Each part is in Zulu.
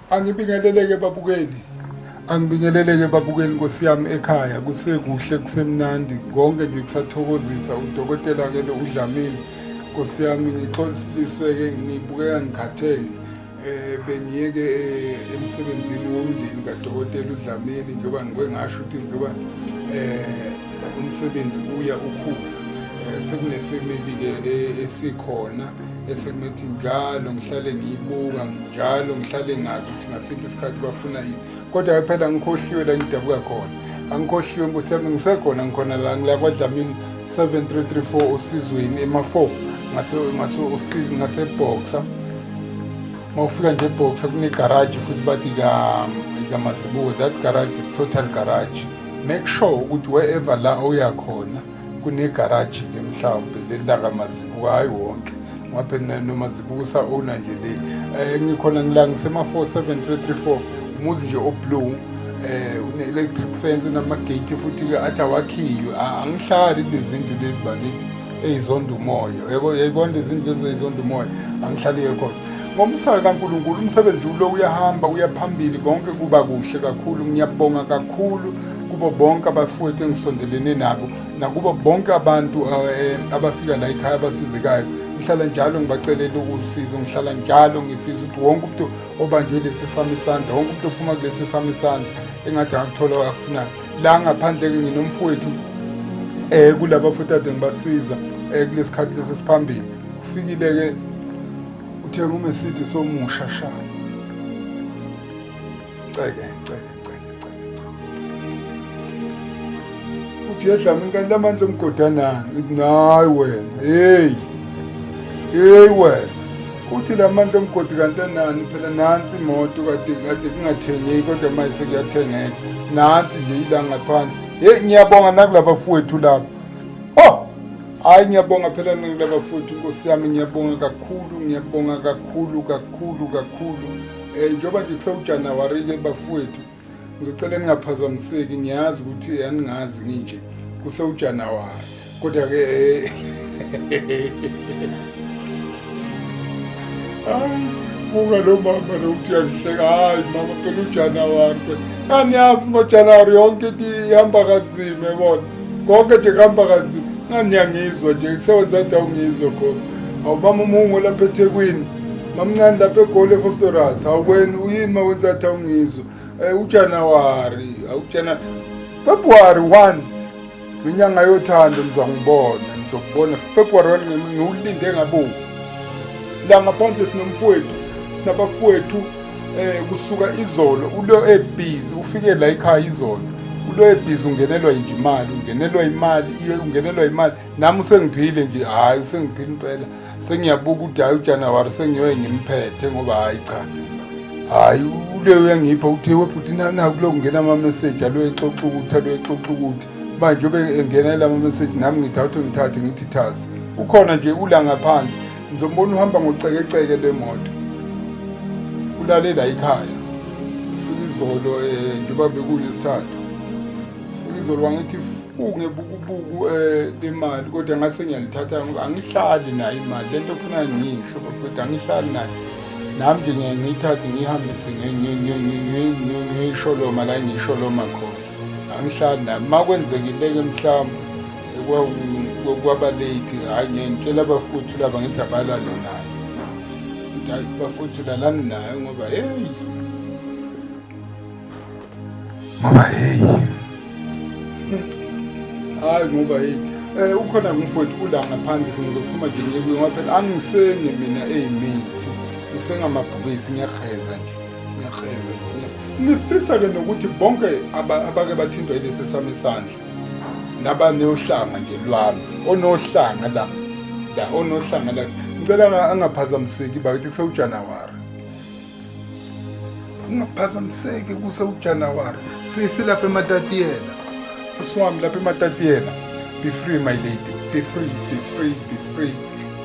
Angibingeleleke babukeli. Angibingeleleke babukeli Nkosi yami ekhaya kusekuhle kusemnandi konke nje kusathokozisa udokotela ke lo uDlamini Nkosi yami ngixoliseke ngibukeka ngikhathele eh bengiyeke eh, emsebenzini womndeni kadokotela uDlamini njengoba ngike ngasho ukuthi njengoba eh umsebenzi uya ukhula eh, sekunefamily ke eh, esikhona esekumethi njalo ngihlale ngiyibuka njalo ngihlale ngazi ukuthi ngasiphi isikhathi bafuna yini kodwa phela ngikhohliwe la ngidabuka khona angikhohliwe nkosi yami ngisekhona ngikhona la ngila kwadlamini 7334 osizweni ema-4 ngase ngase usizi ngaseboxer uma ufika nje eboxer kunegaraji futhi bathi kamazibuko that garage is total garage make sure ukuthi wherever la oya khona kunegaraji-ke mhlawumbe leli lakamazibuko hhayi wonke ngoba phela nomazibuko usa-owna nje leli um ngikhona ngila ngisema-47334 umuzi nje oblue une-electric fence unamagate futhi-ke athi awakhiwe angihlali kulezi zindlu lezi bakithi eyizonda umoya yebo yayibona lezi zindlu lezi eyizonda umoya angihlali-ke khona ngomsaka kaNkulunkulu umsebenzi ulo uyahamba uya phambili konke kuba kuhle kakhulu ngiyabonga kakhulu kubo bonke abafowethu engisondelene nabo nakubo bonke abantu eh, abafika la ekhaya abasizekayo ngihlala njalo ngibacelela usizo ngihlala njalo ngifisa ukuthi wonke umuntu obanjwe lesi sami isandla wonke umuntu ophuma kulesi sami isandla engathi angakuthola akufunayo la ngaphandle-ke nginomfowethu um kulaba futhi ade ngibasiza um kulesikhathi lesi siphambili kufikile-ke uthenga uMercedes omusha sha ceke ceke ceke ceke uthi yedlama inkani lamandla omgodi anani ngithi nayi wena hey hey wena uthi lamandla omgodi kanti anani phela nansi imoto kade kade kungathengeki kodwa manje sekuyathengeka nansi nje ila ngaphandle hey ngiyabonga nakulaba fowethu lapha oh Hayi ngiyabonga phela nilaba futhi Nkosi yami ngiyabonga kakhulu ngiyabonga kakhulu kakhulu kakhulu eh njengoba nje kusewuJanuary ke bafowethu ngizocela ningaphazamiseki ngiyazi ukuthi aningazi nginje kusewuJanuary kodwa ke eh, hayi buka lo mama lo uthi uyangihleka hayi mama phela uJanuary phela aniyazi ngoJanuary yonke into ihamba kanzima yabona konke nje kuhamba kanzima ngani niyangizwa nje sewenza ukuthi awungizwe khona awubama umungu lapha ethekwini mamncane lapha egoli efostoras awuweni uyini ma wenza ukuthi awungizwe um ujanuwari awujana february 1 ngenyanga yothando nizongibona nizokubona february 1 ngiwulinde ngabovu la ngaphandle sinomfowethu sinabafowethu eh kusuka izolo ulo ebhizi ufike la ekhaya izolo ulo ebhizi ungenelwa nje imali ungenelwa imali iye ungenelwa imali nami usengiphile nje hayi usengiphile impela sengiyabuka ukuthi hayi uJanuary sengiyoye ngimphethe ngoba hayi cha hayi ule uyangipha uthi webhuti naku lo kungena ama-message alo exoxa ukuthi alo exoxa ukuthi manje ube engena lama message nami ngithi awuthi ngithathe ngithi thasi ukhona nje ula ngaphandle Ngizombona uhamba ngocekeceke lemoto. Ulale la ekhaya. Ufika izolo eh njengoba bekulesithathu. Ufika izolo wangithi funge bukubuku eh lemali kodwa ngase ngiyalithatha ngoba angihlali nayo imali lento ofuna ngisho bafowethu angihlali nayo. Nami nje ngiye ngiyithathe ngiyihambise ngiyisholoma la ngiyisholoma khona. Angihlali nayo. Uma kwenzekile-ke mhlawumbe kwaba late hhayi ngiye ngitshela abafowethu laba ngithi abalale naye ngithi hayi bafowethu lalani naye ngoba heyi ngoba heyi hhayi ngoba heyi um ukhona ngumfowethu ula ngaphandle sengizophuma nje ngiye kuye ngoba phela angisengi mina eyimithi ngisengamabhubesi ngiyaheza nje ngiyaheza nje ngifisa-ke nokuthi bonke abake bathintwa yilesi sami isandla nabanohlanga nje lwami onohlanga la la onohlanga la ngicela angaphazamiseki bakithi kusewuJanuary ungaphazamiseki kusewuJanuary sisi lapha ematatiyela sisi wami lapha ematatiyela be free my lady be free be free be free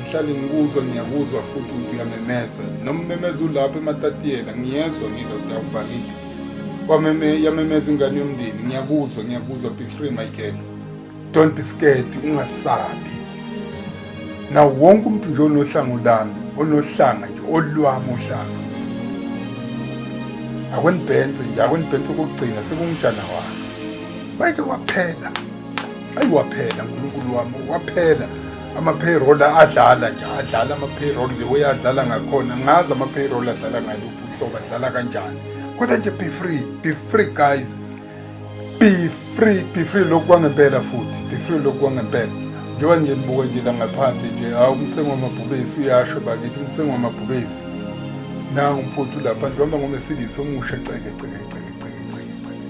ngihlale ngikuzwa ngiyakuzwa futhi ukuthi uyamemeza noma umemeza ulapha ematatiyela ngiyezwa ngilo bakithi Wameme yamemeza ingane yomndeni ngiyakuzwa ngiyakuzwa be free my girl don't be scared ungasabi na wonke umuntu nje onohlanga lami onohlanga nje olwami uhlanga Akwenibhense nje, akwenibhense okokugcina sekunguJanuwari. Bayike waphela. Ayi waphela uNkulunkulu wami, waphela. Ama-payroll adlala nje, adlala ama-payroll the way adlala ngakhona. Ngazi ama-payroll adlala ngaluphi uhlobo, adlala kanjani. Kodwa nje be free, be free guys. Be free, be free lokhu kwangempela futhi, be free lokhu kwangempela. Njengoba nje nibuka nje la ngaphandle nje, hawu umsengo wamabhubesi uyasho bakithi, umsengo wamabhubesi. Nangu umfowethu lapha nje uhamba ngoMercedes omusha ceke ceke ceke ceke ceke ceke.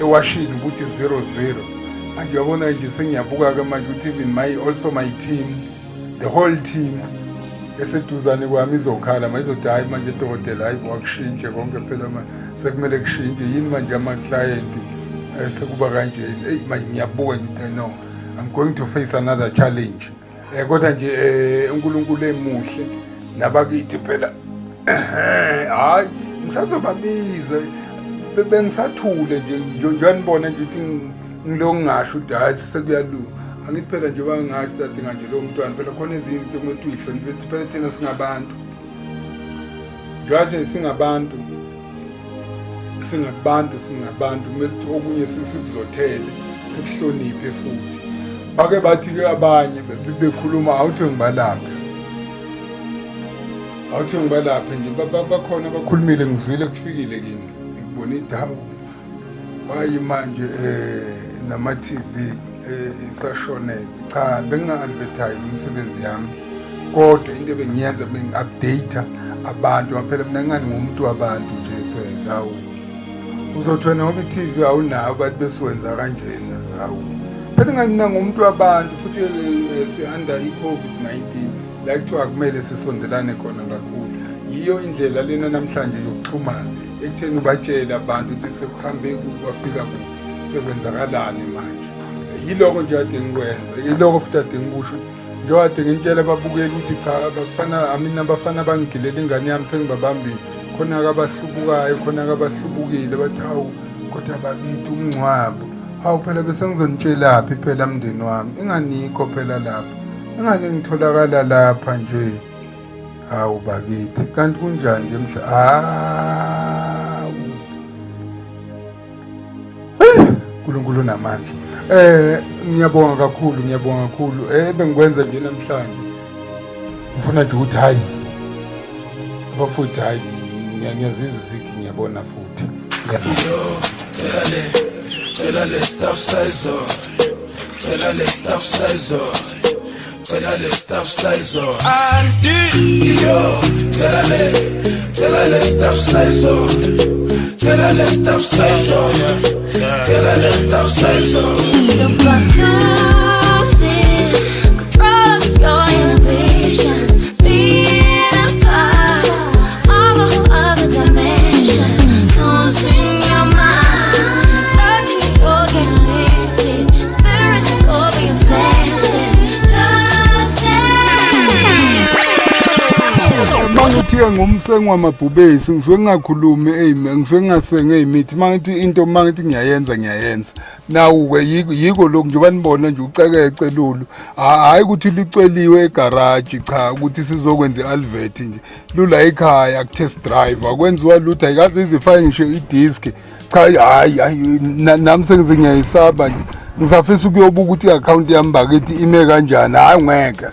Ewashini ukuthi 00. Manje uyabona nje sengiyabuka-ke manje ukuthi even my also my team, the whole team eseduzane kwami izokhala manje izothi hhayi manje dokotela hhayi wakushintshe konke phela manje sekumele kushintshe yini manje ama-client sekuba kanjeni. Eyi manje ngiyabuka ngithi no, I'm going to face another challenge. Kodwa nje uNkulunkulu emuhle nabakithi phela hayi ngisazobabiza bengisathule nje njengoba nibona nje ukuthi ngilo ngingasho ukuthi hhayi sekuyalunga. Angithi phela njengoba ngingasho kade nganje lowo mntwana phela khona ezinye izinto okumele ukuthi uyihloniphe phela thina singabantu. Njengoba nje singabantu singabantu singabantu kumele ukuthi okunye sikuzothele sikuhloniphe futhi. Bake bathi-ke abanye bekhuluma awuthi ngibalaphe, awuthi ngibalaphe nje bakhona abakhulumile ngizwile kufikile kimi ngikubona idawu wayi manje nama-TV isashonele. Cha, benginga-advertise imisebenzi yami kodwa into ebengiyenza bengi-update abantu phela mina ngani ngumuntu wabantu nje phela. Hawu uzothi wena ngoba i-TV awunayo bathi besiwenza kanjena. Hawu phela ngani mina ngumuntu wabantu futhi si-under i-COVID-19 la kuthiwa akumele sisondelane khona kakhulu. Yiyo indlela lena namhlanje yokuxhumana ekutheni ubatshele abantu ukuthi sekuhambe kwafika kuphi, sekwenzakalani manje. Yiloko nje kade ngikwenza, yiloko futhi kade ngikusho njengoba kade ngintshela ababukeli ukuthi cha abafana amina abafana bangigilela ingane yami sengibabambile. Khona-ke abahlubukayo, khona-ke abahlubukile bathi hawu kodwa bakithi umngcwabo. Hawu phela bese ngizonitshelaphi phela mndeni wami, inganikho phela lapha, ingane ngitholakala lapha nje. Hawu bakithi kanti kunjani nje mhla hawu uNkulunkulu unamandla. Ngiyabonga kakhulu, ngiyabonga kakhulu. Bengikwenza nje namhlanje. Ngifuna nje ukuthi hayi abafuthi hayi ngiyazizwa zikhi ngiyabona futhi. Cela le, cela le stuff size, cela le stuff size, cela le stuff size. Auntie, yo, cela le, cela le stuff size, cela le stuff size, cela le stuff size. It's about losing control of your inhibition, being a part of a whole other dimension, losing your mind, touching your soul, getting lifted, spirit take over your senses, just Mangithi-ke ngumsengi wamabhubesi ngisuke ngingakhulumi ngisuke ngingasenge ey'mithi. Mangithi into mangithi ngiyayenza ngiyayenza. Nawu-ke yiko lokhu njengoba nibona nje ucekece lolu. Hhayi ukuthi liceliwe egaraji cha ukuthi sizokwenza i-advert nje. Lula ekhaya ku-test drive akwenziwa lutho ayikaze ize ifake ngisho i-disc. Cha hhayi hhayi nami sengize ngiyayisaba nje. Ngisafisa ukuyobuka ukuthi i-akhawunti yami bakithi ime kanjani. Hhayi ngeke.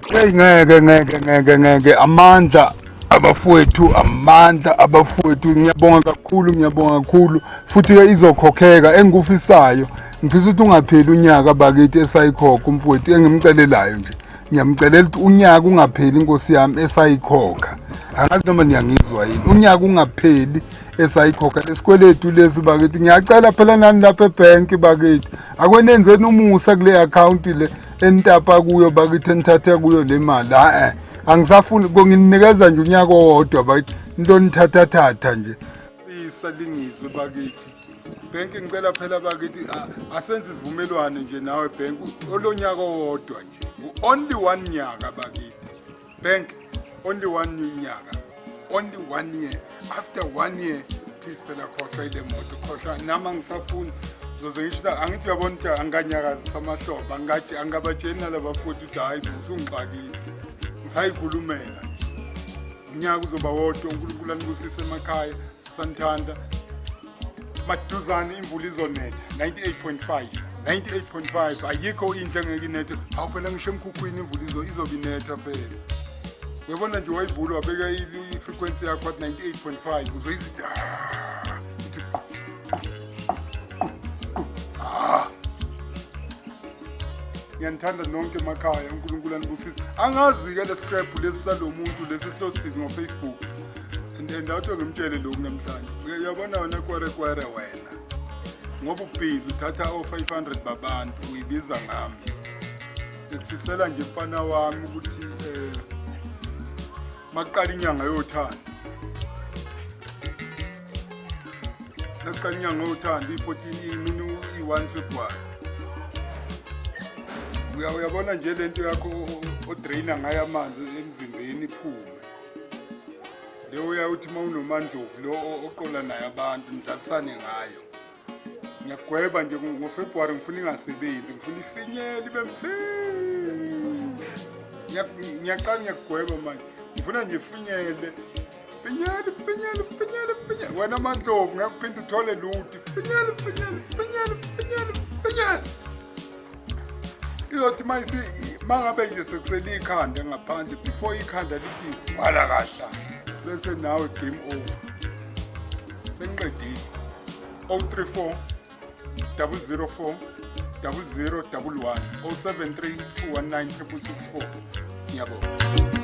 Hey ngeke ngeke ngeke ngeke amandla abafowethu, amandla abafowethu. Ngiyabonga kakhulu, ngiyabonga kakhulu futhi-ke izokhokheka engikufisayo. Ngifisa ukuthi ungapheli unyaka bakithi esayikhokha umfowethu engimcelelayo nje. Ngiyamcelela ukuthi unyaka ungapheli inkosi yami esayikhokha. Angazi noma niyangizwa yini. Unyaka ungapheli esayikhokha lesikweletu lesi bakithi. Ngiyacela phela nani lapha ebhenki bakithi. Akwenenzeni umusa kule akhawunti le enitapa kuyo bakithi, enithathe kuyo le mali. Ha-e angisafuni nginikeza nje unyaka owodwa bakithi, into nithathathatha nje. Isa lingizwe bakithi. Bhenki ngicela phela bakithi asenze isivumelwano nje nawe bhenki olonyaka owodwa nje. Only one nyaka bakithi. Bank only one nyaka. Only 1 year. After 1 year please phela khohlwa ile moto, khohlwa nami angisafuni. Uzoze ngisho angithi uyabona ukuthi anganyakazisa amahlobo, angathi angabatsheli nalaba futhi ukuthi hayi usungixakile. Ngisayikhulumela nje. Unyaka uzoba wodwa. UNkulunkulu anibusise emakhaya, sisanithanda. Maduzane imvula izonetha. 98.5, 98.5, ayikho inhle engeke inethe. Hawu phela, ngisho emkhukhwini imvula izobe inetha phela. Uyabona nje, wayivula, wabeka i-frequency yakho, wathi 98.5, uzoyizithi, "Ah," ithi qu, qu, qu, ah. Ngiyanithanda nonke emakhaya, uNkulunkulu anibusise. Angazi-ke le scrap lesi salo muntu lesi silosibhizi ngo-Facebook and awuthiwe ngimtshele lokhu namhlanje. Uyabona wena kwere kwere wena, ngoba ubhizi uthatha o-500 babantu uyibiza ngami. Ngikufisela nje, mfana wami, ukuthi makuqala inyanga yothando, nakuqala inyanga yothando, i-14, imini i-1 February, uyabona nje lento yakho odraina ngayo amanzi emzimbeni iphume leyo. Uyawuthi uma unomandlovu lo oqola naye abantu, nidlalisane ngayo. Ngiyagweba nje ngoFebruwari, ngifuna ingasebenzi, ngifuna ifinyele ibe ngiyaqala, ngiyakugweba manje, ngifuna nje ifinyele, finyele, finyele, finyele, finyele. Wena Mandlovu, ngeke uphinde uthole lutho. Finyele, finyele, finyele, finyele, finyele. Izothi mayisi mangabe nje sekusele ikhanda ngaphandle, before ikhanda lithi wala kahla, bese nawe game over, sengiqedile. 034 004 0011, 073 219 664. Ngiyabonga.